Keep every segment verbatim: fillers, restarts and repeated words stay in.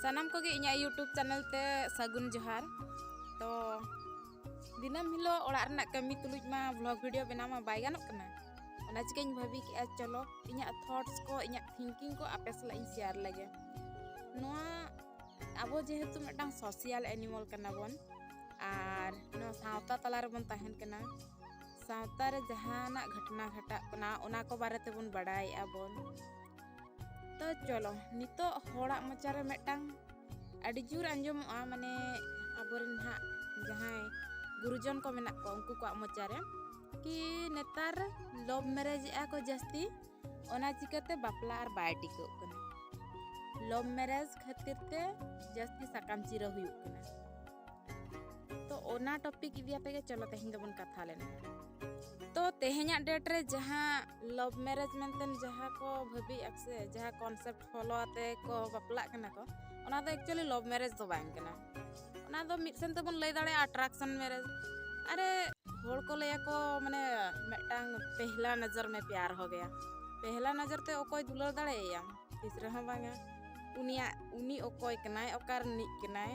ᱥᱟᱱᱟᱢ ᱠᱚᱜᱮ ᱤᱧᱟᱹᱜ YouTube ᱪᱮᱱᱮᱞ ᱛᱮ ᱥᱟᱹᱜᱩᱱ ᱡᱚᱦᱟᱨ᱾ ᱛᱚ ᱫᱤᱱᱟᱹᱢ ᱦᱤᱞᱳᱜ ᱚᱲᱟᱜ ᱨᱮᱱᱟᱜ ᱠᱟᱹᱢᱤ ᱛᱩᱞᱩᱡ ᱢᱟ ᱵᱷᱞᱚᱜ ᱵᱷᱤᱰᱤᱭᱳ ᱵᱮᱱᱟᱣ ᱢᱟ ᱵᱟᱭ ᱜᱟᱱᱚᱜ ᱠᱟᱱᱟ᱾ ᱚᱱᱟ ᱪᱤᱠᱟᱹᱧ ᱵᱷᱟᱹᱵᱤ ᱠᱮᱜᱼᱟ, ᱪᱚᱞᱚ ᱤᱧᱟᱹᱜ ᱛᱷᱚᱴᱥ ᱠᱚ, ᱤᱧᱟᱹᱜ ᱛᱷᱤᱝᱠᱤᱝ ᱠᱚ ᱟᱯᱮ ᱥᱟᱞᱟᱜ ᱤᱧ ᱥᱮᱭᱟᱨ ᱞᱮᱜᱮ᱾ ᱱᱚᱣᱟ ᱟᱵᱚ ᱡᱮᱦᱮᱛᱩ ᱢᱤᱫᱴᱟᱝ ᱥᱳᱥᱤᱭᱟᱞ ᱮᱱᱤᱢᱟᱞ ᱠᱟᱱᱟ ᱵᱚᱱ, ᱟᱨ ᱱᱚᱣᱟ ᱥᱟᱶᱛᱟ ᱛᱟᱞᱟ ᱨᱮᱵᱚᱱ ᱛᱟᱦᱮᱱ ᱠᱟᱱᱟ, ᱥᱟᱶᱛᱟ ᱨᱮ ᱡᱟᱦᱟᱱᱟᱜ ᱜᱷᱚᱴᱚᱱᱟ ᱜᱷᱟᱴᱟᱜ ᱠᱟᱱᱟ, ᱚᱱᱟ ᱠᱚ ᱵᱟᱨᱮ ᱛᱮᱵᱚᱱ ᱵᱟᱲᱟᱭᱮᱫᱼᱟ ᱵᱚᱱ᱾ ᱛᱚ ᱪᱚᱞᱚ, ᱱᱤᱛᱚᱜ ᱦᱚᱲᱟᱜ ᱢᱚᱪᱟ ᱨᱮ ᱢᱤᱫᱴᱟᱝ ᱟᱹᱰᱤ ᱡᱳᱨ ᱟᱸᱡᱚᱢᱚᱜᱼᱟ, ᱢᱟᱱᱮ ᱟᱵᱚᱨᱮᱱ ᱦᱟᱸᱜ ᱡᱟᱦᱟᱸᱭ ᱜᱩᱨᱩᱡᱚᱱ ᱠᱚ ᱢᱮᱱᱟᱜ ᱠᱚᱣᱟ, ᱩᱱᱠᱩ ᱠᱚᱣᱟᱜ ᱢᱚᱪᱟ ᱨᱮ, ᱠᱤ ᱱᱮᱛᱟᱨ ᱞᱚᱵᱷ ᱢᱮᱨᱮᱡᱽ ᱮᱫᱼᱟ ᱠᱚ ᱡᱟᱹᱥᱛᱤ, ᱚᱱᱟ ᱪᱤᱠᱟᱹᱛᱮ ᱵᱟᱯᱞᱟ ᱟᱨ ᱵᱟᱭ ᱴᱤᱠᱟᱹᱜ ᱠᱟᱱᱟ᱾ ᱞᱚᱵᱷ ᱢᱮᱨᱮᱡᱽ ᱠᱷᱟᱹᱛᱤᱨ ᱛᱮ ᱡᱟᱹᱥᱛᱤ ᱥᱟᱠᱟᱢ ᱪᱤᱨᱟᱹ ᱦᱩᱭᱩᱜ ᱠᱟᱱᱟ᱾ ᱛᱚ ᱚᱱᱟ ᱴᱚᱯᱤᱠ ᱤᱫᱤ ᱠᱟᱛᱮ ᱜᱮ ᱪᱚᱞᱚ ᱛᱮᱦᱮᱧ ᱫᱚᱵᱚᱱ ᱠᱟᱛᱷᱟ ᱞᱮᱱᱟ᱾ ᱛᱚ ᱛᱮᱦᱮᱧᱟᱜ ᱰᱮᱴ ᱨᱮ ᱡᱟᱦᱟᱸ ᱞᱚᱵᱷ ᱢᱮᱨᱮᱡᱽ ᱢᱮᱱᱛᱮ ᱡᱟᱦᱟᱸ ᱠᱚ ᱵᱷᱟᱹᱵᱤᱭᱮᱫᱼᱟ ᱥᱮ, ᱡᱟᱦᱟᱸ ᱠᱚᱱᱥᱮᱯᱴ ᱯᱷᱚᱞᱳ ᱟᱛᱮ ᱠᱚ ᱵᱟᱯᱞᱟᱜ ᱠᱟᱱᱟ ᱠᱚ, ᱚᱱᱟ ᱫᱚ ᱮᱠᱪᱩᱭᱮᱞᱤ ᱞᱚᱵᱷ ᱢᱮᱨᱮᱡᱽ ᱫᱚ ᱵᱟᱝ ᱠᱟᱱᱟ᱾ ᱚᱱᱟ ᱫᱚ ᱢᱤᱫ ᱥᱮᱱ ᱛᱮᱵᱚᱱ ᱞᱟᱹᱭ ᱫᱟᱲᱮᱭᱟᱜᱼᱟ ᱟᱴᱨᱟᱠᱥᱚᱱ ᱢᱮᱨᱮᱡᱽ᱾ ᱟᱨᱮ, ᱦᱚᱲ ᱠᱚ ᱞᱟᱹᱭᱟᱠᱚ ᱢᱟᱱᱮ ᱢᱤᱫᱴᱟᱝ ᱯᱮᱦᱞᱟ ᱱᱚᱡᱚᱨ ᱢᱮ ᱯᱭᱟᱨ ᱦᱚ ᱜᱮᱭᱟ᱾ ᱯᱮᱦᱞᱟ ᱱᱚᱡᱚᱨ ᱛᱮ ᱚᱠᱚᱭ ᱫᱩᱞᱟᱹᱲ ᱫᱟᱲᱮᱭᱟᱭᱟ? ᱛᱤᱥ ᱨᱮᱦᱚᱸ ᱵᱟᱝᱟ᱾ ᱩᱱᱤᱭᱟᱜ, ᱩᱱᱤ ᱚᱠᱚᱭ ᱠᱟᱱᱟᱭ, ᱚᱠᱟ ᱨᱤᱱᱤᱡ ᱠᱟᱱᱟᱭ,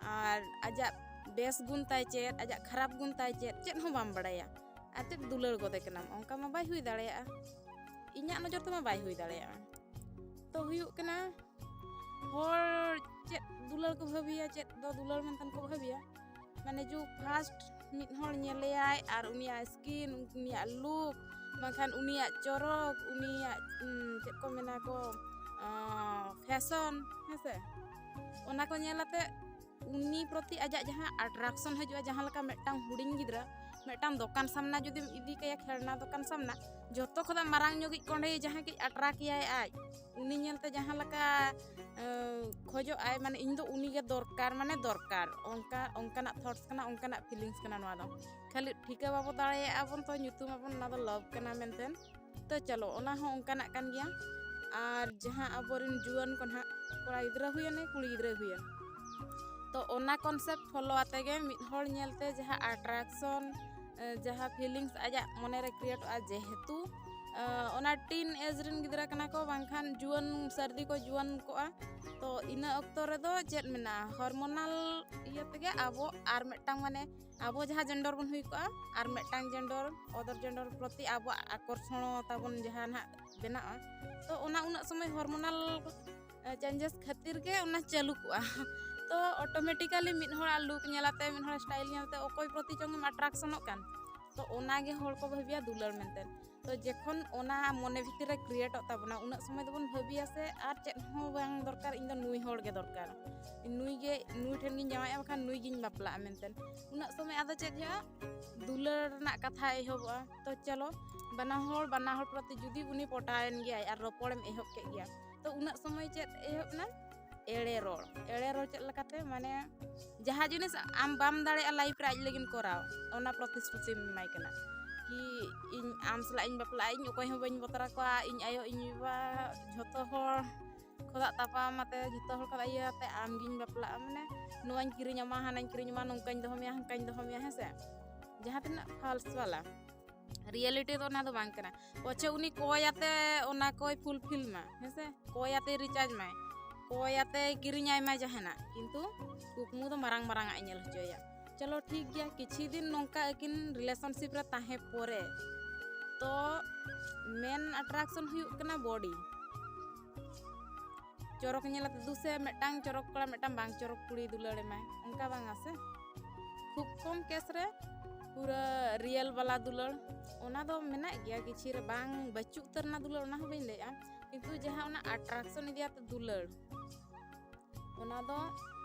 ᱟᱨ ᱟᱡᱟᱜ ᱵᱮᱥ ᱜᱩᱱ ᱛᱟᱭ ᱪᱮᱫ, ᱟᱡᱟᱜ ᱠᱷᱟᱨᱟᱯ ᱜᱩᱱ ᱛᱟᱭ ᱪᱮᱫ, ᱪᱮᱫ ᱦᱚᱸ ᱵᱟᱢ ᱵᱟᱲᱟᱭᱟ᱾ ᱟᱨ ᱪᱮᱫ ᱫᱩᱞᱟᱹᱲ ᱜᱚᱫᱮ ᱠᱟᱱᱟᱢ? ᱚᱱᱠᱟ ᱢᱟ ᱵᱟᱭ ᱦᱩᱭ ᱫᱟᱲᱮᱭᱟᱜᱼᱟ᱾ ᱤᱧᱟᱹᱜ ᱱᱚᱡᱚᱨ ᱛᱮᱢᱟ ᱵᱟᱭ ᱦᱩᱭ ᱫᱟᱲᱮᱭᱟᱜᱼᱟ᱾ ᱛᱚ ᱦᱩᱭᱩᱜ ᱠᱟᱱᱟ, ᱦᱚᱲ ᱪᱮᱫ ᱫᱩᱞᱟᱹᱲ ᱠᱚ ᱵᱷᱟᱹᱵᱤᱭᱟ, ᱪᱮᱫ ᱫᱚ ᱫᱩᱞᱟᱹᱲ ᱢᱮᱱᱛᱮ ᱠᱚ ᱵᱷᱟᱹᱵᱤᱭᱟ, ᱢᱟᱱᱮ ᱡᱩ ᱯᱷᱟᱥᱴ ᱢᱤᱫ ᱦᱚᱲ ᱧᱮᱞᱮᱭᱟᱭ ᱟᱨ ᱩᱱᱤᱭᱟᱜ ᱥᱠᱤᱱ, ᱩᱱᱤᱭᱟᱜ ᱞᱩᱠ, ᱵᱟᱝᱠᱷᱟᱱ ᱩᱱᱤᱭᱟᱜ ᱪᱚᱨᱚᱠ, ᱩᱱᱤᱭᱟᱜ, ᱩᱢ, ᱪᱮᱫ ᱠᱚ ᱢᱮᱱᱟ ᱠᱚ, ᱯᱷᱮᱥᱚᱱ, ᱦᱮᱸᱥᱮ, ᱚᱱᱟ ᱠᱚ ᱧᱮᱞ ᱟᱛᱮ ᱩᱱᱤ ᱯᱨᱚᱛᱤ ᱟᱡᱟᱜ ᱡᱟᱦᱟᱸ ᱟᱴᱨᱟᱠᱥᱚᱱ ᱦᱤᱡᱩᱜᱼᱟ, ᱡᱟᱦᱟᱸ ᱞᱮᱠᱟ ᱢᱤᱫᱴᱟᱝ ᱦᱩᱰᱤᱧ ᱜᱤᱫᱽᱨᱟᱹ ᱢᱤᱫᱴᱟᱝ ᱫᱚᱠᱟᱱ ᱥᱟᱢᱱᱟ ᱡᱩᱫᱤᱢ ᱤᱫᱤ ᱠᱟᱭᱟ, ᱠᱷᱮᱞᱱᱟ ᱫᱚᱠᱟᱱ ᱥᱟᱢᱱᱟ, ᱡᱚᱛᱚ ᱠᱷᱚᱱᱟᱜ ᱢᱟᱨᱟᱝ ᱧᱚᱜᱤᱡ ᱠᱚᱸᱰᱮ ᱡᱟᱦᱟᱸ ᱠᱤ ᱟᱴᱨᱟᱠ ᱮᱭᱟᱭ ᱟᱡ, ᱩᱱᱤ ᱧᱮᱞᱛᱮ ᱡᱟᱦᱟᱸ ᱞᱮᱠᱟ, ᱮᱸ, ᱠᱷᱚᱡᱚᱜ ᱟᱭ, ᱢᱟᱱᱮ ᱤᱧ ᱫᱚ ᱩᱱᱤ ᱜᱮ ᱫᱚᱨᱠᱟᱨ, ᱢᱟᱱᱮ ᱫᱚᱨᱠᱟᱨ, ᱚᱱᱠᱟ, ᱚᱱᱠᱟᱱᱟᱜ ᱛᱷᱚᱴᱥ ᱠᱟᱱᱟ, ᱚᱱᱠᱟᱱᱟᱜ ᱯᱷᱤᱞᱤᱝᱥ ᱠᱟᱱᱟ ᱱᱚᱣᱟ ᱫᱚ᱾ ᱠᱷᱟᱹᱞᱤ ᱴᱷᱤᱠᱟᱹ ᱵᱟᱵᱚ ᱫᱟᱲᱮᱭᱟᱜᱼᱟ ᱵᱚᱱ, ᱛᱚ ᱧᱩᱛᱩᱢ ᱟᱵᱚᱱ ᱚᱱᱟ ᱫᱚ ᱞᱚᱵᱷ ᱠᱟᱱᱟ ᱢᱮᱱᱛᱮ᱾ ᱛᱚ ᱪᱚᱞᱚ, ᱚᱱᱟ ᱦᱚᱸ ᱚᱱᱠᱟᱱᱟᱜ ᱠᱟᱱ ᱜᱮᱭᱟ᱾ ᱟᱨ ᱡᱟᱦᱟᱸ ᱟᱵᱚᱨᱮᱱ ᱡᱩᱣᱟᱹᱱ ᱠᱚ ᱱᱟᱦᱟᱜ, ᱠᱚᱲᱟ ᱜᱤᱫᱽᱨᱟᱹ ᱦᱩᱭᱮᱱᱮ, ᱠᱩᱲᱤ ᱜᱤᱫᱽᱨᱟᱹ ᱦᱩᱭᱮᱱ, ᱛᱚ ᱚᱱᱟ ᱠᱚᱱᱥᱮᱯᱴ ᱯᱷᱚᱞᱳ ᱟᱛᱮ ᱜᱮ ᱢᱤᱫ ᱦᱚᱲ ᱧᱮᱞᱛᱮ ᱡᱟᱦᱟᱸ ᱟᱴᱨᱟᱠᱥᱚᱱ, ᱮ, ᱡᱟᱦᱟᱸ ᱯᱷᱤᱞᱤᱝᱥ ᱟᱡᱟᱜ ᱢᱚᱱᱮᱨᱮ ᱠᱨᱤᱭᱮᱴᱚᱜᱼᱟ, ᱡᱮᱦᱮᱛᱩ ᱚᱱᱟ ᱴᱤᱱ ᱮᱡᱽ ᱨᱮᱱ ᱜᱤᱫᱽᱨᱟᱹ ᱠᱟᱱᱟ ᱠᱚ, ᱵᱟᱝᱠᱷᱟᱱ ᱡᱩᱣᱟᱹᱱ ᱥᱟᱹᱨᱫᱤ ᱠᱚ ᱡᱩᱣᱟᱹᱱ ᱠᱚᱜᱼᱟ᱾ ᱛᱚ ᱤᱱᱟᱹ ᱚᱠᱛᱚ ᱨᱮᱫᱚ ᱪᱮᱫ ᱢᱮᱱᱟᱜᱼᱟ, ᱦᱚᱨᱢᱳᱱᱟᱞ ᱤᱭᱟᱹ ᱛᱮᱜᱮ ᱟᱵᱚ ᱟᱨ ᱢᱤᱫᱴᱟᱝ, ᱢᱟᱱᱮ ᱟᱵᱚ ᱡᱟᱦᱟᱸ ᱡᱮᱱᱰᱚᱨ ᱵᱚᱱ ᱦᱩᱭ ᱠᱚᱜᱼᱟ, ᱟᱨ ᱢᱤᱫᱴᱟᱝ ᱡᱮᱱᱰᱚᱨ, ᱚᱫᱚᱨ ᱡᱮᱱᱰᱚᱨ ᱯᱨᱚᱛᱤ ᱟᱵᱚᱣᱟᱜ ᱟᱠᱚᱨᱥᱚᱬ ᱛᱟᱵᱚᱱ ᱡᱟᱦᱟᱸ ᱱᱟᱦᱟᱜ ᱵᱮᱱᱟᱜᱼᱟ, ᱛᱚ ᱚᱱᱟ ᱩᱱᱟᱹᱜ ᱥᱚᱢᱚᱭ ᱦᱚᱨᱢᱳᱱᱟᱞ ᱪᱮᱧᱡᱮᱥ ᱠᱷᱟᱹᱛᱤᱨ ᱜᱮ ᱚᱱᱟ ᱪᱟᱹᱞᱩ ᱠᱚᱜᱼᱟ᱾ ᱛᱚ ᱚᱴᱳᱢᱮᱴᱤᱠᱟᱞᱤ ᱢᱤᱫ ᱦᱚᱲᱟᱜ ᱞᱩᱠ ᱧᱮᱞᱟᱛᱮ, ᱢᱤᱫ ᱦᱚᱲᱟᱜ ᱥᱴᱟᱭᱤᱞ ᱧᱮᱞᱛᱮ ᱚᱠᱚᱭ ᱯᱨᱚᱛᱤ ᱪᱚᱝ ᱮᱢ ᱟᱴᱨᱟᱠᱥᱚᱱᱚᱜ ᱠᱟᱱ, ᱛᱚ ᱚᱱᱟᱜᱮ ᱦᱚᱲ ᱠᱚ ᱵᱷᱟᱹᱵᱤᱭᱟ ᱫᱩᱞᱟᱹᱲ ᱢᱮᱱᱛᱮ᱾ ᱛᱚ ᱡᱚᱠᱷᱚᱱ ᱚᱱᱟ ᱢᱚᱱᱮ ᱵᱷᱤᱛᱤᱨ ᱨᱮ ᱠᱨᱤᱭᱮᱴᱚᱜ ᱛᱟᱵᱚᱱᱟ, ᱩᱱᱟᱹᱜ ᱥᱚᱢᱚᱭ ᱫᱚᱵᱚᱱ ᱵᱷᱟᱹᱵᱤᱭᱟ ᱥᱮ, ᱟᱨ ᱪᱮᱫ ᱦᱚᱸ ᱵᱟᱝ ᱫᱚᱨᱠᱟᱨ, ᱤᱧ ᱫᱚ ᱱᱩᱭ ᱦᱚᱲ ᱜᱮ ᱫᱚᱨᱠᱟᱨ, ᱱᱩᱭ ᱜᱮ, ᱱᱩᱭ ᱴᱷᱮᱱ ᱜᱤᱧ ᱡᱟᱶᱟᱭᱚᱜᱼᱟ, ᱵᱟᱠᱷᱟᱱ ᱱᱩᱭ ᱜᱤᱧ ᱵᱟᱯᱞᱟᱜᱼᱟ ᱢᱮᱱᱛᱮ᱾ ᱩᱱᱟᱹᱜ ᱥᱚᱢᱚᱭ ᱟᱫᱚ ᱪᱮᱫ ᱦᱩᱭᱩᱜᱼᱟ, ᱫᱩᱞᱟᱹᱲ ᱨᱮᱱᱟᱜ ᱠᱟᱛᱷᱟ ᱮᱦᱚᱵᱚᱜᱼᱟ᱾ ᱛᱚ ᱪᱚᱞᱚ, ᱵᱟᱱᱟ ᱦᱚᱲ, ᱵᱟᱱᱟ ᱦᱚᱲ ᱯᱨᱚᱛᱤ ᱡᱩᱫᱤ ᱩᱱᱤ ᱯᱚᱴᱟᱣᱮᱱ ᱜᱮᱭᱟᱭ ᱟᱨ ᱨᱚᱯᱚᱲᱮᱢ ᱮᱦᱚᱵ ᱠᱮᱫ ᱜᱮᱭᱟ, ᱛᱚ ᱩᱱᱟᱹᱜ ᱥᱚᱢᱚᱭ ᱪᱮᱫ ᱮᱦᱚᱵ ᱮᱱᱟ? ᱮᱲᱮ ᱨᱚᱲ᱾ ᱮᱲᱮ ᱨᱚᱲ ᱪᱮᱫ ᱞᱮᱠᱟᱛᱮ? ᱢᱟᱱᱮ ᱡᱟᱦᱟᱸ ᱡᱤᱱᱤᱥ ᱟᱢ ᱵᱟᱢ ᱫᱟᱲᱮᱭᱟᱜᱼᱟ ᱞᱟᱭᱤᱯᱷ ᱨᱮ, ᱟᱡ ᱞᱟᱹᱜᱤᱫ ᱠᱚᱨᱟᱣ, ᱚᱱᱟ ᱯᱨᱚᱛᱤᱥᱨᱩᱛᱤᱢ ᱮᱢᱟᱭ ᱠᱟᱱᱟ ᱠᱤ ᱤᱧ ᱟᱢ ᱥᱟᱞᱟᱜ ᱤᱧ ᱵᱟᱯᱞᱟᱜᱼᱟ, ᱤᱧ ᱚᱠᱚᱭ ᱦᱚᱸ ᱵᱟᱹᱧ ᱵᱚᱛᱚᱨ ᱟᱠᱚᱣᱟ, ᱤᱧ ᱟᱭᱳ ᱤᱧ ᱵᱟᱵᱟ ᱡᱷᱚᱛᱚ ᱦᱚᱲ ᱠᱷᱚᱫᱟᱜ ᱛᱟᱯᱟᱢ ᱟᱛᱮ, ᱡᱷᱚᱛᱚ ᱦᱚᱲ ᱠᱷᱚᱫᱟᱜ ᱤᱭᱟᱹ ᱟᱛᱮ ᱟᱢ ᱜᱤᱧ ᱵᱟᱯᱞᱟᱜᱼᱟ, ᱢᱟᱱᱮ ᱱᱚᱣᱟᱧ ᱠᱤᱨᱤᱧ ᱟᱢᱟ, ᱦᱟᱱᱟᱧ ᱠᱤᱨᱤᱧ ᱟᱢᱟ, ᱱᱚᱝᱠᱟᱧ ᱫᱚᱦᱚ ᱢᱮᱭᱟ, ᱦᱟᱱᱠᱟᱧ ᱫᱚᱦᱚ ᱢᱮᱭᱟ, ᱦᱮᱸ ᱥᱮ? ᱡᱟᱦᱟᱸ ᱛᱤᱱᱟᱹᱜ ᱯᱷᱟᱞᱥ ᱵᱟᱞᱟ, ᱨᱤᱭᱮᱞᱤᱴᱤ ᱫᱚ ᱚᱱᱟ ᱫᱚ ᱵᱟᱝ ᱠᱟᱱᱟ᱾ ᱯᱟᱪᱷᱮ ᱩᱱᱤ ᱠᱚᱭ ᱟᱛᱮ ᱚᱱᱟ ᱠᱚᱭ ᱯᱷᱩᱞᱯᱷᱤᱞ ᱢᱟ, ᱦᱮᱸ ᱥᱮ? ᱠᱚᱭ ᱟᱛᱮ ᱨᱤᱪᱟᱨᱡᱽ ᱢᱟᱭ, ᱠᱚᱭ ᱟᱛᱮ ᱠᱤᱨᱤᱧ ᱟᱭ ᱢᱟᱭ ᱡᱟᱦᱟᱱᱟᱜ, ᱠᱤᱱᱛᱩ ᱠᱩᱠᱢᱩ ᱫᱚ ᱢᱟᱨᱟᱝ ᱢᱟᱨᱟᱝ ᱟᱜ ᱮ ᱧᱮᱞ ᱦᱚᱪᱚᱭᱟ᱾ ᱪᱚᱞᱚ ᱴᱷᱤᱠ ᱜᱮᱭᱟ, ᱠᱤᱪᱷᱩ ᱫᱤᱱ ᱱᱚᱝᱠᱟ ᱟᱹᱠᱤᱱ ᱨᱤᱞᱮᱥᱚᱱᱥᱤᱯ ᱨᱮ ᱛᱟᱦᱮᱸ ᱯᱚᱨᱮ ᱛᱚ ᱢᱮᱱ ᱟᱴᱨᱟᱠᱥᱚᱱ ᱦᱩᱭᱩᱜ ᱠᱟᱱᱟ ᱵᱚᱰᱤ᱾ ᱪᱚᱨᱚᱠ ᱧᱮᱞ ᱟᱛᱮ ᱫᱩᱥᱮ ᱢᱤᱫᱴᱟᱝ ᱪᱚᱨᱚᱠ ᱠᱚᱲᱟ ᱢᱤᱫᱴᱟᱝ ᱵᱟᱝ ᱪᱚᱨᱚᱠ ᱠᱩᱲᱤ ᱫᱩᱞᱟᱹᱲ ᱮᱢᱟᱭ, ᱚᱱᱠᱟ ᱵᱟᱝᱟ ᱥᱮ? ᱠᱷᱩᱵ ᱠᱚᱢ ᱠᱮᱥ ᱨᱮ ᱯᱩᱨᱟᱹ ᱨᱤᱭᱮᱞ ᱵᱟᱞᱟ ᱫᱩᱞᱟᱹᱲ, ᱚᱱᱟ ᱫᱚ ᱢᱮᱱᱟᱜ ᱜᱮᱭᱟ, ᱠᱤᱪᱷᱩ ᱨᱮ ᱵᱟᱝ ᱵᱟᱹᱪᱩᱜ ᱩᱛᱟᱹᱨ ᱨᱮᱱᱟᱜ ᱫᱩᱞᱟᱹᱲ, ᱚᱱᱟ ᱦᱚᱸ ᱵᱟᱹᱧ ᱞᱟᱹᱭᱮᱜᱼᱟ, ᱠᱤᱱᱛᱩ ᱡᱟᱦᱟᱸ ᱚᱱᱟ ᱟᱴᱨᱟᱠᱥᱚᱱ ᱤᱫᱤ ᱟᱛᱮ ᱫᱩᱞᱟᱹᱲ, ᱚᱱᱟ ᱫᱚ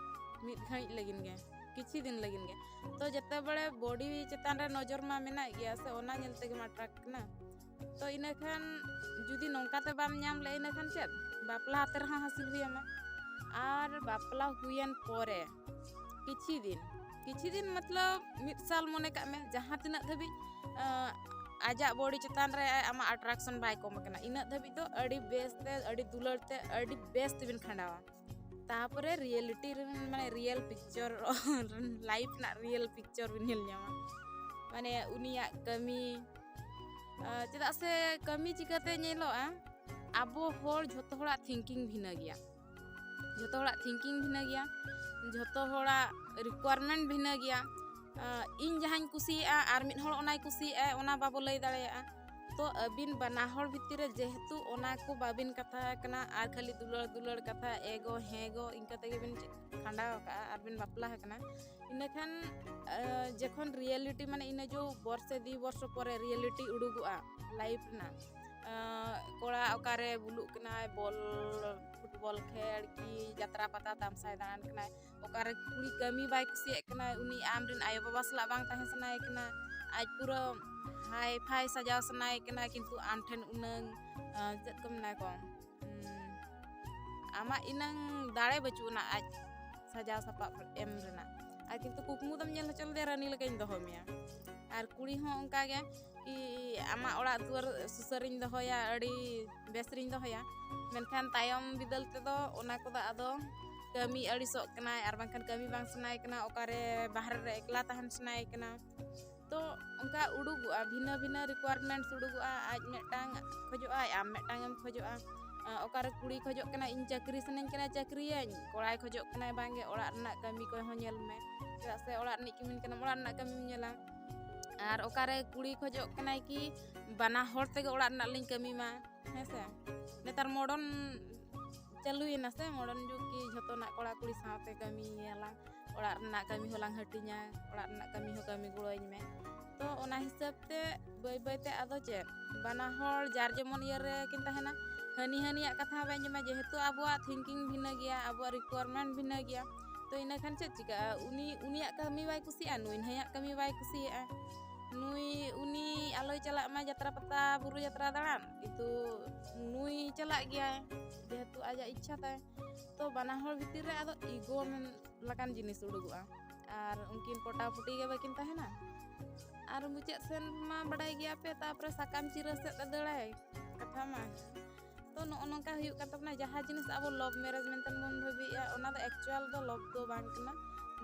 ᱢᱤᱫ ᱜᱷᱟᱹᱲᱤᱡ ᱞᱟᱹᱜᱤᱫ ᱜᱮ, ᱠᱤᱪᱷᱩ ᱫᱤᱱ ᱞᱟᱹᱜᱤᱫ ᱜᱮ᱾ ᱛᱚ ᱡᱮᱛᱮ ᱵᱮᱲᱮ ᱵᱚᱰᱤ ᱪᱮᱛᱟᱱ ᱨᱮ ᱱᱚᱡᱚᱨ ᱢᱟ ᱢᱮᱱᱟᱜ ᱜᱮᱭᱟ ᱥᱮ, ᱚᱱᱟ ᱧᱮᱞ ᱛᱮᱜᱮᱢ ᱟᱴᱨᱟᱠᱴ ᱠᱟᱱᱟ᱾ ᱛᱚ ᱤᱱᱟᱹ ᱠᱷᱟᱱ ᱡᱩᱫᱤ ᱱᱚᱝᱠᱟ ᱛᱮ ᱵᱟᱢ ᱧᱟᱢ ᱞᱮᱫ, ᱤᱱᱟᱹ ᱠᱷᱟᱱ ᱪᱮᱫ, ᱵᱟᱯᱞᱟ ᱟᱛᱮ ᱨᱮᱦᱚᱸ ᱦᱟᱹᱥᱤᱞ ᱦᱩᱭ ᱟᱢᱟ᱾ ᱟᱨ ᱵᱟᱯᱞᱟ ᱦᱩᱭᱮᱱ ᱯᱚᱨᱮ ᱠᱤᱪᱷᱩ ᱫᱤᱱ, ᱠᱤᱪᱷᱩ ᱫᱤᱱ ᱢᱚᱛᱞᱚᱵ ᱢᱤᱫ ᱥᱟᱞ ᱢᱚᱱᱮ ᱠᱟᱜ ᱢᱮ, ᱡᱟᱦᱟᱸ ᱛᱤᱱᱟᱹᱜ ᱫᱷᱟᱹᱵᱤᱡ ᱟᱸ, ᱟᱡᱟᱜ ᱵᱚᱰᱤ ᱪᱮᱛᱟᱱ ᱨᱮ ᱟᱢᱟᱜ ᱟᱴᱨᱟᱠᱥᱚᱱ ᱵᱟᱭ ᱠᱚᱢ ᱟᱠᱟᱱᱟ, ᱤᱱᱟᱹᱜ ᱫᱷᱟᱹᱵᱤᱡ ᱫᱚ ᱟᱹᱰᱤ ᱵᱮᱥ ᱛᱮ, ᱟᱹᱰᱤ ᱫᱩᱞᱟᱹᱲ ᱛᱮ, ᱟᱹᱰᱤ ᱵᱮᱥ ᱛᱮᱵᱤᱱ ᱠᱷᱟᱸᱰᱟᱣᱟ᱾ ᱛᱟᱯᱚᱨᱮ ᱨᱤᱭᱮᱞᱤᱴᱤ ᱨᱮ, ᱢᱟᱱᱮ ᱨᱤᱭᱮᱞ ᱯᱤᱠᱪᱚᱨ, ᱞᱟᱭᱤᱯᱷ ᱨᱮᱱᱟᱜ ᱨᱤᱭᱮᱞ ᱯᱤᱠᱪᱚᱨ ᱵᱤᱱ ᱧᱮᱞ ᱧᱟᱢᱟ᱾ ᱢᱟᱱᱮ ᱩᱱᱤᱭᱟᱜ ᱠᱟᱹᱢᱤ, ᱪᱮᱫᱟᱜ ᱥᱮ ᱠᱟᱹᱢᱤ ᱪᱤᱠᱟᱹᱛᱮ ᱧᱮᱞᱚᱜᱼᱟ, ᱟᱵᱚ ᱦᱚᱲ ᱡᱷᱚᱛᱚ ᱦᱚᱲᱟᱜ ᱛᱷᱤᱝᱠᱤᱝ ᱵᱷᱤᱱᱟᱹ ᱜᱮᱭᱟ᱾ ᱡᱷᱚᱛᱚ ᱦᱚᱲᱟᱜ ᱛᱷᱤᱝᱠᱤᱝ ᱵᱷᱤᱱᱟᱹ ᱜᱮᱭᱟ, ᱡᱷᱚᱛᱚ ᱦᱚᱲᱟᱜ ᱨᱤᱠᱣᱟᱨᱢᱮᱱᱴ ᱵᱷᱤᱱᱟᱹ ᱜᱮᱭᱟ᱾ ᱤᱧ ᱡᱟᱦᱟᱸᱧ ᱠᱩᱥᱤᱭᱟᱜᱼᱟ ᱟᱨ ᱢᱤᱫ ᱦᱚᱲ ᱚᱱᱟᱭ ᱠᱩᱥᱤᱭᱟᱜᱼᱟ, ᱚᱱᱟ ᱵᱟᱵᱚ ᱞᱟᱹᱭ ᱫᱟᱲᱮᱭᱟᱜᱼᱟ᱾ ᱛᱚ ᱟᱹᱵᱤᱱ ᱵᱟᱱᱟ ᱦᱚᱲ ᱵᱷᱤᱛᱤᱨ ᱨᱮ ᱡᱮᱦᱮᱛᱩ ᱚᱱᱟ ᱠᱚ ᱵᱟᱵᱤᱱ ᱠᱟᱛᱷᱟ ᱠᱟᱱᱟ ᱟᱨ ᱠᱷᱟᱹᱞᱤ ᱫᱩᱞᱟᱹᱲ ᱫᱩᱞᱟᱹᱲ ᱠᱟᱛᱷᱟ, ᱮ ᱜᱚ ᱦᱮᱸ ᱜᱚ ᱤᱱᱠᱟ ᱛᱮᱜᱮ ᱵᱤᱱ ᱠᱷᱟᱸᱰᱟᱣ ᱟᱠᱟᱫᱼᱟ ᱟᱨ ᱵᱤᱱ ᱵᱟᱯᱞᱟ ᱟᱠᱟᱱᱟ, ᱤᱱᱟᱹᱠᱷᱟᱱ ᱡᱚᱠᱷᱚᱱ ᱨᱤᱭᱮᱞᱤᱴᱤ, ᱢᱟᱱᱮ ᱤᱱᱟᱹ ᱡᱚ ᱵᱚᱨᱥᱮ ᱫᱩᱭ ᱵᱚᱨᱥᱚ ᱯᱚᱨᱮ ᱨᱤᱭᱮᱞᱤᱴᱤ ᱩᱰᱩᱠᱚᱜᱼᱟ ᱞᱟᱭᱤᱯᱷ ᱨᱮᱱᱟᱜ, ᱠᱚᱲᱟ ᱚᱠᱟᱨᱮ ᱵᱩᱞᱩᱜ ᱠᱟᱱᱟᱭ, ᱵᱚᱞ ᱯᱷᱩᱴᱵᱚᱞ ᱠᱷᱮᱞ ᱠᱤ ᱡᱟᱛᱨᱟ ᱯᱟᱛᱟ ᱛᱟᱢᱥᱟᱭ ᱫᱟᱬᱟᱱ ᱠᱟᱱᱟᱭ, ᱚᱠᱟᱨᱮ ᱠᱩᱲᱤ ᱠᱟᱹᱢᱤ ᱵᱟᱭ ᱠᱩᱥᱤᱭᱟᱜ ᱠᱟᱱᱟ, ᱩᱱᱤ ᱟᱢᱨᱮᱱ ᱟᱭᱳᱼᱵᱟᱵᱟ ᱥᱟᱞᱟᱜ ᱵᱟᱝ ᱛᱟᱦᱮᱸ ᱥᱟᱱᱟᱭᱮ ᱠᱟᱱᱟ, ᱟᱡ ᱯᱩᱨᱟᱹ ᱦᱟᱭ ᱯᱷᱟᱭ ᱥᱟᱡᱟᱣ ᱥᱟᱱᱟᱭᱮ ᱠᱟᱱᱟ, ᱠᱤᱱᱛᱩ ᱟᱢ ᱴᱷᱮᱱ ᱩᱱᱟᱹᱝ ᱪᱮᱫ ᱠᱚ ᱢᱮᱱᱟ ᱠᱚ, ᱟᱢᱟᱜ ᱤᱱᱟᱹᱝ ᱫᱟᱲᱮ ᱵᱟᱹᱪᱩᱜ ᱟᱱᱟ ᱟᱡ ᱥᱟᱡᱟᱣ ᱥᱟᱯᱟᱵ ᱮᱢ ᱨᱮᱱᱟᱜ᱾ ᱟᱨ ᱠᱤᱱᱛᱩ ᱠᱩᱠᱢᱩ ᱫᱚᱢ ᱧᱮᱞ ᱦᱚᱪᱚ ᱞᱮᱫᱮᱭᱟ ᱨᱟᱹᱱᱤ ᱞᱮᱠᱟᱧ ᱫᱚᱦᱚ ᱢᱮᱭᱟ᱾ ᱟᱨ ᱠᱩᱲᱤ ᱦᱚᱸ ᱚᱱᱠᱟ ᱜᱮ, ᱠᱤ ᱟᱢᱟᱜ ᱚᱲᱟᱜ ᱫᱩᱣᱟᱹᱨ ᱥᱩᱥᱟᱹᱨᱤᱧ ᱫᱚᱦᱚᱭᱟ, ᱟᱹᱰᱤ ᱵᱮᱥ ᱨᱤᱧ ᱫᱚᱦᱚᱭᱟ, ᱢᱮᱱᱠᱷᱟᱱ ᱛᱟᱭᱚᱢ ᱵᱤᱫᱟᱹᱞ ᱛᱮᱫᱚ ᱚᱱᱟ ᱠᱚᱫᱚ ᱟᱫᱚ ᱠᱟᱹᱢᱤ ᱟᱹᱲᱤᱥᱚᱜ ᱠᱟᱱᱟᱭ, ᱟᱨ ᱵᱟᱝᱠᱷᱟᱱ ᱠᱟᱹᱢᱤ ᱵᱟᱝ ᱥᱟᱱᱟᱭᱮ ᱠᱟᱱᱟ, ᱚᱠᱟᱨᱮ ᱵᱟᱦᱨᱮ ᱨᱮ ᱮᱠᱞᱟ ᱛᱟᱦᱮᱱ ᱥᱟᱱᱟᱭᱮ ᱠᱟᱱᱟ᱾ ᱛᱚ ᱚᱱᱠᱟ ᱩᱰᱩᱠᱚᱜᱼᱟ, ᱵᱷᱤᱱᱟᱹ ᱵᱷᱤᱱᱟᱹ ᱨᱤᱠᱣᱟᱨᱢᱮᱱᱴᱥ ᱩᱰᱩᱠᱚᱜᱼᱟ, ᱟᱡ ᱢᱤᱫᱴᱟᱝ ᱠᱷᱚᱡᱚᱜᱼᱟᱭ, ᱟᱢ ᱢᱤᱫᱴᱟᱝ ᱮᱢ ᱠᱷᱚᱡᱚᱜᱼᱟ᱾ ᱚᱠᱟᱨᱮ ᱠᱩᱲᱤ ᱠᱷᱚᱡᱚᱜ ᱠᱟᱱᱟ ᱤᱧ ᱪᱟᱹᱠᱨᱤ ᱥᱟᱱᱟᱧ ᱠᱟᱱᱟ, ᱪᱟᱹᱠᱨᱤᱭᱟᱹᱧ, ᱠᱚᱲᱟᱭ ᱠᱷᱚᱡᱚᱜ ᱠᱟᱱᱟᱭ ᱵᱟᱝᱜᱮ ᱚᱲᱟᱜ ᱨᱮᱱᱟᱜ ᱠᱟᱹᱢᱤ ᱠᱚᱦᱚᱸ ᱧᱮᱞ ᱢᱮ, ᱪᱮᱫᱟᱜ ᱥᱮ ᱚᱲᱟᱜ ᱨᱤᱱᱤᱡ ᱠᱟᱹᱢᱤ ᱠᱟᱱᱟᱢ, ᱚᱲᱟᱜ ᱨᱮᱱᱟᱜ ᱠᱟᱹᱢᱤᱢ ᱧᱮᱞᱟ᱾ ᱟᱨ ᱚᱠᱟᱨᱮ ᱠᱩᱲᱤ ᱠᱷᱚᱡᱚᱜ ᱠᱟᱱᱟᱭ ᱠᱤ ᱵᱟᱱᱟ ᱦᱚᱲ ᱛᱮᱜᱮ ᱚᱲᱟᱜ ᱨᱮᱱᱟᱜ ᱞᱤᱧ ᱠᱟᱹᱢᱤ ᱢᱟ, ᱦᱮᱸ ᱥᱮ? ᱱᱮᱛᱟᱨ ᱢᱚᱰᱚᱱ ᱪᱟᱹᱞᱩᱭᱮᱱᱟ ᱥᱮ, ᱢᱚᱰᱚᱱ ᱡᱩᱜᱽ ᱠᱤ ᱡᱷᱚᱛᱚᱱᱟᱜ ᱠᱚᱲᱟ ᱠᱩᱲᱤ ᱥᱟᱶᱛᱮ ᱠᱟᱹᱢᱤᱭᱟᱞᱟᱝ, ᱚᱲᱟᱜ ᱨᱮᱱᱟᱜ ᱠᱟᱹᱢᱤ ᱦᱚᱸᱞᱟᱝ ᱦᱟᱹᱴᱤᱧᱟ, ᱚᱲᱟᱜ ᱨᱮᱱᱟᱜ ᱠᱟᱹᱢᱤ ᱦᱚᱸ ᱠᱟᱹᱢᱤ ᱜᱚᱲᱚᱧ ᱢᱮ᱾ ᱛᱚ ᱚᱱᱟ ᱦᱤᱥᱟᱹᱵ ᱛᱮ ᱵᱟᱹᱭ ᱵᱟᱹᱭ ᱛᱮ ᱟᱫᱚ ᱪᱮᱫ, ᱵᱟᱱᱟ ᱦᱚᱲ ᱡᱟᱨ ᱡᱮᱢᱚᱱ ᱤᱭᱟᱹ ᱨᱮ ᱠᱤᱱ ᱛᱟᱦᱮᱱᱟ, ᱦᱟᱹᱱᱤ ᱦᱟᱹᱱᱤᱭᱟᱜ ᱠᱟᱛᱷᱟ ᱦᱚᱸ ᱵᱟᱭ ᱟᱸᱡᱚᱢᱟ, ᱡᱮᱦᱮᱛᱩ ᱟᱵᱚᱣᱟᱜ ᱛᱷᱤᱝᱠᱤᱝ ᱵᱷᱤᱱᱟᱹ ᱜᱮᱭᱟ, ᱟᱵᱚᱣᱟᱜ ᱨᱤᱠᱣᱟᱨᱢᱮᱱᱴ ᱵᱷᱤᱱᱟᱹ ᱜᱮᱭᱟ᱾ ᱛᱚ ᱤᱱᱟᱹ ᱠᱷᱟᱱ ᱪᱮᱫ ᱪᱤᱠᱟᱹᱜᱼᱟ, ᱩᱱᱤ ᱩᱱᱤᱭᱟᱜ ᱠᱟᱹᱢᱤ ᱵᱟᱭ ᱠᱩᱥᱤᱭᱟᱜᱼᱟ, ᱱᱩᱭ ᱱᱟᱹᱭᱟᱜ ᱠᱟᱹᱢᱤ ᱵᱟᱭ ᱠᱩᱥᱤᱭᱟᱜᱼᱟ, ᱱᱩᱭ ᱩᱱᱤ ᱟᱞᱚᱭ ᱪᱟᱞᱟᱜ ᱢᱟ ᱡᱟᱛᱨᱟ ᱯᱟᱛᱟ ᱵᱩᱨᱩ ᱡᱟᱛᱨᱟ ᱫᱟᱬᱟᱱ, ᱠᱤᱱᱛᱩ ᱱᱩᱭ ᱪᱟᱞᱟᱜ ᱜᱮᱭᱟᱭ ᱡᱮᱦᱮᱛᱩ ᱟᱡᱟᱜ ᱤᱪᱪᱷᱟ ᱛᱟᱭ᱾ ᱛᱚ ᱵᱟᱱᱟ ᱦᱚᱲ ᱵᱷᱤᱛᱤᱨ ᱨᱮ ᱟᱫᱚ ᱤᱜᱳ ᱞᱮᱠᱟᱱ ᱡᱤᱱᱤᱥ ᱩᱰᱩᱠᱚᱜᱼᱟ᱾ ᱟᱨ ᱩᱱᱠᱤᱱ ᱯᱚᱴᱟᱯᱩᱴᱤ ᱜᱮ ᱵᱟᱹᱠᱤᱱ ᱛᱟᱦᱮᱱᱟ᱾ ᱟᱨ ᱢᱩᱪᱟᱹᱫ ᱥᱮᱱ ᱢᱟ ᱵᱟᱰᱟᱭ ᱜᱮᱭᱟ ᱯᱮ, ᱛᱟᱨᱯᱚᱨᱮ ᱥᱟᱠᱟᱢ ᱪᱤᱨᱟᱹ ᱥᱮᱫ ᱮ ᱫᱟᱹᱲᱟᱭ ᱠᱟᱛᱷᱟ ᱢᱟ᱾ ᱛᱚ ᱱᱚᱜᱼᱚ ᱱᱚᱝᱠᱟ ᱦᱩᱭᱩᱜ ᱠᱟᱱ ᱛᱟᱵᱚᱱᱟ, ᱡᱟᱦᱟᱸ ᱡᱤᱱᱤᱥ ᱟᱵᱚ ᱞᱚᱵᱷ ᱢᱮᱨᱮᱡᱽ ᱢᱮᱱᱛᱮ ᱵᱚᱱ ᱵᱷᱟᱹᱵᱤᱭᱮᱫᱼᱟ, ᱚᱱᱟ ᱫᱚ ᱮᱠᱪᱩᱣᱟᱞ ᱫᱚ ᱞᱚᱵᱷ ᱫᱚ ᱵᱟᱝ ᱠᱟᱱᱟ᱾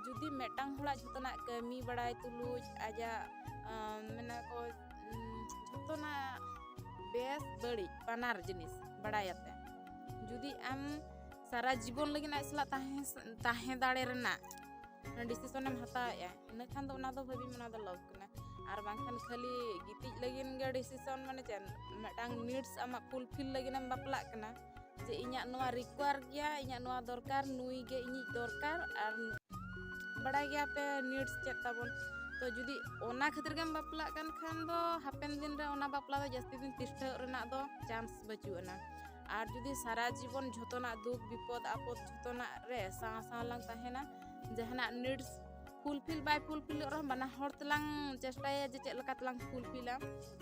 ᱡᱩᱫᱤ ᱢᱤᱫᱴᱟᱝ ᱦᱚᱲᱟᱜ ᱡᱷᱚᱛᱚᱱᱟᱜ ᱠᱟᱹᱢᱤ ᱵᱟᱲᱟᱭ ᱛᱩᱞᱩᱡ ᱟᱡᱟᱜ, ᱟᱢ, ᱢᱮᱱᱟ ᱠᱚ, ᱩᱢ, ᱡᱷᱚᱛᱚᱱᱟᱜ ᱵᱮᱥ ᱵᱟᱹᱲᱤᱡ ᱵᱟᱱᱟᱨ ᱡᱤᱱᱤᱥ ᱵᱟᱲᱟᱭᱟᱛᱮ, ᱡᱩᱫᱤ ᱟᱢ ᱥᱟᱨᱟ ᱡᱤᱵᱚᱱ ᱞᱟᱹᱜᱤᱫ ᱟᱡ ᱥᱟᱞᱟᱜ ᱛᱟᱦᱮᱸ ᱛᱟᱦᱮᱸ ᱫᱟᱲᱮ ᱨᱮᱱᱟᱜ ᱰᱤᱥᱤᱥᱚᱱ ᱮᱢ ᱦᱟᱛᱟᱣᱮᱫᱼᱟ, ᱤᱱᱟᱹ ᱠᱷᱟᱱ ᱫᱚ ᱚᱱᱟ ᱫᱚ ᱵᱷᱟᱹᱵᱤ ᱢᱮ, ᱚᱱᱟ ᱫᱚ ᱞᱚᱵᱷ ᱠᱟᱱᱟ᱾ ᱟᱨ ᱵᱟᱝᱠᱷᱟᱱ ᱠᱷᱟᱹᱞᱤ ᱜᱤᱛᱤᱡ ᱞᱟᱹᱜᱤᱫ ᱜᱮ ᱰᱤᱥᱤᱥᱚᱱ, ᱢᱟᱱᱮ ᱪᱮᱫ, ᱢᱤᱫᱴᱟᱝ ᱱᱤᱰᱥ ᱟᱢᱟᱜ ᱯᱷᱩᱞᱯᱷᱤᱞ ᱞᱟᱹᱜᱤᱫ ᱮᱢ ᱵᱟᱯᱞᱟᱜ ᱠᱟᱱᱟ, ᱡᱮ ᱤᱧᱟᱹᱜ ᱱᱚᱣᱟ ᱨᱤᱠᱣᱟᱨ ᱜᱮᱭᱟ, ᱤᱧᱟᱹᱜ ᱱᱚᱣᱟ ᱫᱚᱨᱠᱟᱨ, ᱱᱩᱭ ᱜᱮ ᱤᱧᱤᱡ ᱫᱚᱨᱠᱟᱨ᱾ ᱟᱨ ᱵᱟᱲᱟᱭ ᱜᱮᱭᱟ ᱯᱮ ᱱᱤᱰᱥ ᱪᱮᱫ ᱛᱟᱵᱚᱱ᱾ ᱛᱚ ᱡᱩᱫᱤ ᱚᱱᱟ ᱠᱷᱟᱹᱛᱤᱨ ᱜᱮᱢ ᱵᱟᱯᱞᱟᱜ ᱠᱟᱱ ᱠᱷᱟᱱ ᱫᱚ ᱦᱟᱯᱮᱱ ᱫᱤᱱ ᱨᱮ ᱚᱱᱟ ᱵᱟᱯᱞᱟ ᱫᱚ ᱡᱟᱹᱥᱛᱤ ᱫᱤᱱ ᱛᱤᱥᱴᱷᱟᱹᱜ ᱨᱮᱱᱟᱜ ᱫᱚ ᱪᱟᱱᱥ ᱵᱟᱹᱪᱩᱜ ᱟᱱᱟ᱾ ᱟᱨ ᱡᱩᱫᱤ ᱥᱟᱨᱟ ᱡᱤᱵᱚᱱ ᱡᱷᱚᱛᱚᱱᱟᱜ ᱫᱩᱠ ᱵᱤᱯᱚᱫ ᱟᱯᱚᱫ ᱡᱷᱚᱛᱚᱱᱟᱜ ᱨᱮ ᱥᱟᱶ ᱥᱟᱶ ᱞᱟᱝ ᱛᱟᱦᱮᱱᱟ, ᱡᱟᱦᱟᱱᱟᱜ ᱱᱤᱰᱥ ᱯᱷᱩᱞᱯᱷᱤᱞ ᱵᱟᱭ ᱯᱷᱩᱞᱯᱷᱤᱞᱚᱜ ᱨᱮᱦᱚᱸ, ᱵᱟᱱᱟ ᱦᱚᱲ ᱛᱮᱞᱟᱝ ᱪᱮᱥᱴᱟᱭᱟ ᱡᱮ ᱪᱮᱫ ᱞᱮᱠᱟ ᱛᱮᱞᱟᱝ ᱯᱷᱩᱞᱯᱷᱤᱞᱟ᱾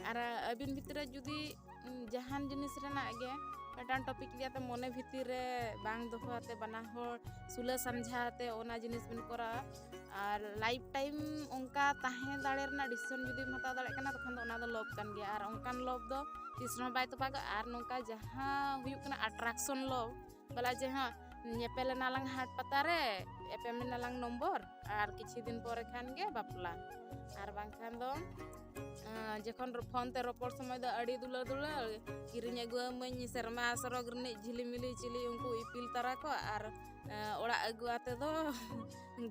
ᱟᱨ ᱟᱹᱵᱤᱱ ᱵᱷᱤᱛᱨᱤ ᱨᱮ ᱡᱩᱫᱤ ᱩᱸ, ᱡᱟᱦᱟᱱ ᱡᱤᱱᱤᱥ ᱨᱮᱱᱟᱜ ᱜᱮ ᱢᱤᱫᱴᱟᱝ ᱴᱚᱯᱤᱠ ᱤᱫᱤᱭᱟᱛᱮ ᱢᱚᱱᱮ ᱵᱷᱤᱛᱤᱨ ᱨᱮ ᱵᱟᱝ ᱫᱚᱦᱚ ᱟᱛᱮ, ᱵᱟᱱᱟ ᱦᱚᱲ ᱥᱩᱞᱟᱹ ᱥᱟᱢᱡᱷᱟᱣ ᱟᱛᱮ ᱚᱱᱟ ᱡᱤᱱᱤᱥ ᱵᱤᱱ ᱠᱚᱨᱟᱣᱟ᱾ ᱟᱨ ᱞᱟᱭᱤᱯᱷ ᱴᱟᱭᱤᱢ ᱚᱱᱠᱟ ᱛᱟᱦᱮᱸ ᱫᱟᱲᱮ ᱨᱮᱱᱟᱜ ᱰᱤᱥᱤᱥᱚᱱ ᱡᱩᱫᱤᱢ ᱦᱟᱛᱟᱣ ᱫᱟᱲᱮᱭᱟᱜ ᱠᱟᱱᱟ, ᱛᱚᱠᱷᱚᱱ ᱫᱚ ᱚᱱᱟ ᱫᱚ ᱞᱚᱵᱷ ᱠᱟᱱ ᱜᱮᱭᱟ᱾ ᱟᱨ ᱚᱱᱠᱟᱱ ᱞᱚᱵᱷ ᱫᱚ ᱛᱤᱥ ᱨᱮᱦᱚᱸ ᱵᱟᱭ ᱛᱚᱯᱟᱜᱚᱜᱼᱟ᱾ ᱟᱨ ᱱᱚᱝᱠᱟ ᱡᱟᱦᱟᱸ ᱦᱩᱭᱩᱜ ᱠᱟᱱᱟ ᱟᱴᱨᱟᱠᱥᱚᱱ ᱞᱚᱵᱷ, ᱵᱚᱞᱮ ᱡᱮ ᱦᱮᱸ, ᱧᱮᱯᱮᱞ ᱮᱱᱟᱞᱟᱝ ᱦᱟᱴ ᱯᱟᱛᱟ ᱨᱮ, ᱮᱯᱮᱢ ᱮᱱᱟᱞᱟᱝ ᱱᱚᱢᱵᱚᱨ, ᱟᱨ ᱠᱤᱪᱷᱩ ᱫᱤᱱ ᱯᱚᱨᱮ ᱠᱷᱟᱱ ᱜᱮ ᱵᱟᱯᱞᱟ᱾ ᱟᱨ ᱵᱟᱝᱠᱷᱟᱱ ᱫᱚ, ᱟᱸ, ᱡᱚᱠᱷᱚᱱ ᱨᱚ-, ᱯᱷᱳᱱ ᱛᱮ ᱨᱚᱯᱚᱲ ᱥᱚᱢᱚᱭ ᱫᱚ ᱟᱹᱰᱤ ᱫᱩᱞᱟᱹᱲ ᱫᱩᱞᱟᱹᱲ, ᱠᱤᱨᱤᱧ ᱟᱹᱜᱩ ᱟᱹᱢᱟᱹᱧ ᱥᱮᱨᱢᱟ ᱥᱚᱨᱚᱜᱽ ᱨᱤᱱᱤᱡ ᱡᱷᱤᱞᱤᱢᱤᱞᱤ ᱪᱤᱞᱤ ᱩᱱᱠᱩ ᱤᱯᱤᱞ ᱛᱟᱨᱟ ᱠᱚ, ᱟᱨ, ᱟᱸ, ᱚᱲᱟᱜ ᱟᱹᱜᱩ ᱟᱛᱮ ᱫᱚ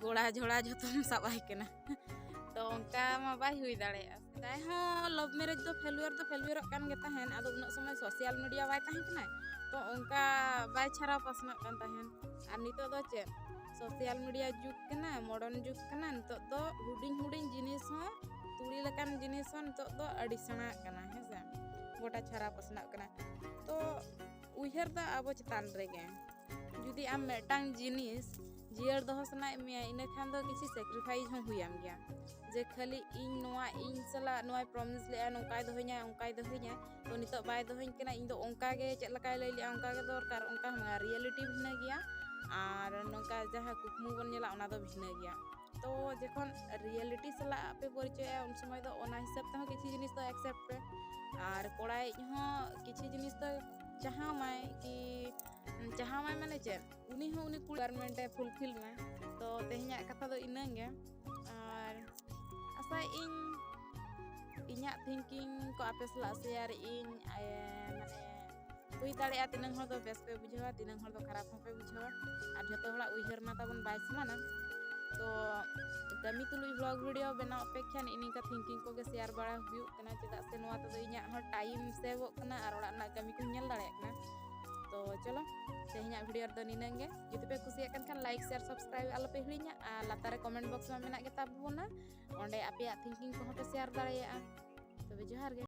ᱜᱚᱲᱟ ᱡᱷᱚᱲᱟ ᱡᱷᱚᱛᱚᱢ ᱥᱟᱵ ᱟᱭ ᱠᱟᱱᱟ᱾ ᱛᱚ ᱚᱱᱠᱟ ᱢᱟ ᱵᱟᱭ ᱦᱩᱭ ᱫᱟᱲᱮᱭᱟᱜᱼᱟ᱾ ᱥᱮᱫᱟᱭ ᱦᱚᱸ ᱞᱚᱵᱷ ᱢᱮᱨᱮᱡᱽ ᱫᱚ ᱯᱷᱮᱞᱩᱭᱟᱨ ᱫᱚ ᱯᱷᱮᱞᱩᱭᱟᱨᱚᱜ ᱠᱟᱱ ᱜᱮ ᱛᱟᱦᱮᱱ, ᱟᱫᱚ ᱩᱱᱟᱹᱜ ᱥᱚᱢᱚᱭ ᱥᱳᱥᱟᱞ ᱢᱤᱰᱤᱭᱟ ᱵᱟᱭ ᱛᱟᱦᱮᱸ ᱠᱟᱱᱟ, ᱛᱚ ᱚᱱᱠᱟ ᱵᱟᱭ ᱪᱷᱟᱨᱟᱣ ᱯᱟᱥᱱᱟᱜ ᱠᱟᱱ ᱛᱟᱦᱮᱱ᱾ ᱟᱨ ᱱᱤᱛᱚᱜ ᱫᱚ ᱪᱮᱫ, ᱥᱳᱥᱟᱞ ᱢᱤᱰᱤᱭᱟ ᱡᱩᱜᱽ ᱠᱟᱱᱟ, ᱢᱚᱰᱟᱨᱱ ᱡᱩᱜᱽ ᱠᱟᱱᱟ, ᱱᱤᱛᱚᱜ ᱫᱚ ᱦᱩᱰᱤᱧ ᱦᱩᱰᱤᱧ ᱡᱤᱱᱤᱥ ᱦᱚᱸ, ᱛᱩᱲᱤ ᱞᱮᱠᱟᱱ ᱡᱤᱱᱤᱥ ᱦᱚᱸ ᱱᱤᱛᱚᱜ ᱫᱚ ᱟᱹᱰᱤ ᱥᱮᱬᱟᱜ ᱠᱟᱱᱟ, ᱦᱮᱸ ᱥᱮ, ᱜᱚᱴᱟ ᱪᱷᱟᱨᱟᱣ ᱯᱟᱥᱱᱟᱜ ᱠᱟᱱᱟ᱾ ᱛᱚ ᱩᱭᱦᱟᱹᱨ ᱫᱚ ᱟᱵᱚ ᱪᱮᱛᱟᱱ ᱨᱮᱜᱮ᱾ ᱡᱩᱫᱤ ᱟᱢ ᱢᱤᱫᱴᱟᱝ ᱡᱤᱱᱤᱥ ᱡᱤᱭᱟᱹᱲ ᱫᱚᱦᱚ ᱥᱟᱱᱟᱭᱮᱫ ᱢᱮᱭᱟ, ᱤᱱᱟᱹ ᱠᱷᱟᱱ ᱫᱚ ᱠᱤᱪᱷᱩ ᱥᱮᱠᱨᱤᱯᱷᱟᱭᱤᱥ ᱦᱚᱸ ᱦᱩᱭᱟᱢ ᱜᱮᱭᱟ᱾ ᱡᱮ ᱠᱷᱟᱹᱞᱤ ᱤᱧ ᱱᱚᱣᱟ, ᱤᱧ ᱥᱟᱞᱟᱜ ᱱᱚᱣᱟᱭ ᱯᱨᱚᱢᱤᱥ ᱞᱮᱫᱼᱟ, ᱱᱚᱝᱠᱟᱭ ᱫᱚᱦᱚᱧᱟᱭ, ᱚᱱᱠᱟᱭ ᱫᱚᱦᱚᱧᱟᱭ, ᱛᱚ ᱱᱤᱛᱚᱜ ᱵᱟᱭ ᱫᱚᱦᱚᱧ ᱠᱟᱱᱟ, ᱤᱧ ᱫᱚ ᱚᱱᱠᱟ ᱜᱮ ᱪᱮᱫ ᱞᱮᱠᱟᱭ ᱞᱟᱹᱭ ᱞᱮᱫᱼᱟ ᱚᱱᱠᱟ ᱜᱮ ᱫᱚᱨᱠᱟᱨ, ᱚᱱᱠᱟ ᱦᱚᱸ ᱵᱟᱝ᱾ ᱨᱤᱭᱮᱞᱤᱴᱤ ᱵᱷᱤᱱᱟᱹ ᱜᱮᱭᱟ ᱟᱨ ᱱᱚᱝᱠᱟ ᱡᱟᱦᱟᱸ ᱠᱩᱠᱢᱩ ᱵᱚᱱ ᱧᱮᱞᱟ ᱚᱱᱟ ᱫᱚ ᱵᱷᱤᱱᱟᱹ ᱜᱮᱭᱟ᱾ ᱛᱚ ᱡᱚᱠᱷᱚᱱ ᱨᱤᱭᱮᱞᱤᱴᱤ ᱥᱟᱞᱟᱜ ᱯᱮ ᱯᱚᱨᱤᱪᱚᱭᱟ, ᱩᱱ ᱥᱚᱢᱚᱭ ᱫᱚ ᱚᱱᱟ ᱦᱤᱥᱟᱹᱵ ᱛᱮᱦᱚᱸ ᱠᱤᱪᱷᱩ ᱡᱤᱱᱤᱥ ᱫᱚ ᱮᱠᱥᱮᱯᱴ ᱯᱮ᱾ ᱟᱨ ᱠᱚᱲᱟᱭᱤᱡ ᱦᱚᱸ ᱠᱤᱪᱷᱩ ᱡᱤᱱᱤᱥ ᱫᱚ ᱪᱟᱦᱟᱣ ᱢᱟᱭ ᱠᱤ, ᱪᱟᱦᱟᱣ ᱢᱟᱭ ᱢᱟᱱᱮ ᱪᱮᱫ, ᱩᱱᱤ ᱦᱚᱸ ᱩᱱᱤ ᱠᱩᱲᱤ ᱨᱤᱠᱣᱟᱨᱢᱮᱱᱴ ᱮ ᱯᱷᱩᱞᱯᱷᱤᱞ ᱢᱟᱭ᱾ ᱛᱚ ᱛᱮᱦᱮᱧᱟᱜ ᱠᱟᱛᱷᱟ ᱫᱚ ᱤᱱᱟᱹᱜᱮ, ᱟᱨ ᱟᱥᱟᱭᱮᱫ ᱟᱹᱧ ᱤᱧᱟᱹᱜ ᱛᱷᱤᱝᱠᱤᱝ ᱠᱚ ᱟᱯᱮ ᱥᱟᱞᱟᱜ ᱥᱮᱭᱟᱨ ᱤᱧ᱾ ᱟᱭ-, ᱢᱟᱱᱮ ᱦᱩᱭ ᱫᱟᱲᱮᱭᱟᱜᱼᱟ ᱛᱤᱱᱟᱹᱝ ᱦᱚᱲ ᱫᱚ ᱵᱮᱥ ᱯᱮ ᱵᱩᱡᱷᱟᱹᱣᱟ, ᱛᱤᱱᱟᱹᱝ ᱦᱚᱲ ᱫᱚ ᱠᱷᱟᱨᱟᱯ ᱦᱚᱸᱯᱮ ᱵᱩᱡᱷᱟᱹᱣᱟ᱾ ᱟᱨ ᱡᱷᱚᱛᱚ ᱦᱚᱲᱟᱜ ᱩᱭᱦᱟᱹᱨ ᱢᱟ ᱛᱟᱵᱚᱱ ᱵᱟᱭ ᱥᱚᱢᱟᱱᱟ᱾ ᱛᱚ ᱠᱟᱹᱢᱤ ᱛᱩᱞᱩᱡ ᱵᱷᱞᱚᱜ ᱵᱷᱤᱰᱤᱭᱳ ᱵᱮᱱᱟᱣ ᱚᱯᱮᱠᱷᱟ ᱱᱤᱝᱠᱟ ᱛᱷᱤᱝᱠᱤᱝ ᱠᱚᱜᱮ ᱥᱮᱭᱟᱨ ᱵᱟᱲᱟ ᱦᱩᱭᱩᱜ ᱠᱟᱱᱟ, ᱪᱮᱫᱟᱜ ᱥᱮ ᱱᱚᱣᱟ ᱛᱮᱫᱚ ᱤᱧᱟᱹᱜ ᱦᱚᱸ ᱴᱟᱭᱤᱢ ᱥᱮᱵᱷᱚᱜ ᱠᱟᱱᱟ ᱟᱨ ᱚᱲᱟᱜ ᱨᱮᱱᱟᱜ ᱠᱟᱹᱢᱤ ᱠᱚᱧ ᱧᱮᱞ ᱫᱟᱲᱮᱭᱟᱜ ᱠᱟᱱᱟ᱾ ᱛᱚ ᱪᱚᱞᱚ, ᱛᱮᱦᱮᱧᱟᱜ ᱵᱷᱤᱰᱤᱭᱳ ᱨᱮᱫᱚ ᱱᱤᱱᱟᱹᱝ ᱜᱮ᱾ ᱡᱩᱫᱤ ᱯᱮ ᱠᱩᱥᱤᱭᱟᱜ ᱠᱟᱱ ᱠᱷᱟᱱ ᱞᱟᱭᱤᱠ, ᱥᱮᱭᱟᱨ, ᱥᱟᱵᱥᱠᱨᱟᱭᱤᱵ ᱟᱞᱚᱯᱮ ᱦᱤᱲᱤᱧᱟ᱾ ᱟᱨ ᱞᱟᱛᱟᱨ ᱨᱮ ᱠᱚᱢᱮᱱᱴ ᱵᱚᱠᱥ ᱢᱟ ᱢᱮᱱᱟᱜ ᱜᱮ ᱛᱟᱵᱚᱱᱟ, ᱚᱸᱰᱮ ᱟᱯᱮᱭᱟᱜ ᱛᱷᱤᱝᱠᱤᱝ ᱠᱚᱦᱚᱸ ᱯᱮ ᱥᱮᱭᱟᱨ ᱫᱟᱲᱮᱭᱟᱜᱼᱟ᱾ ᱛᱚᱵᱮ ᱡᱚᱦᱟᱨ ᱜᱮ᱾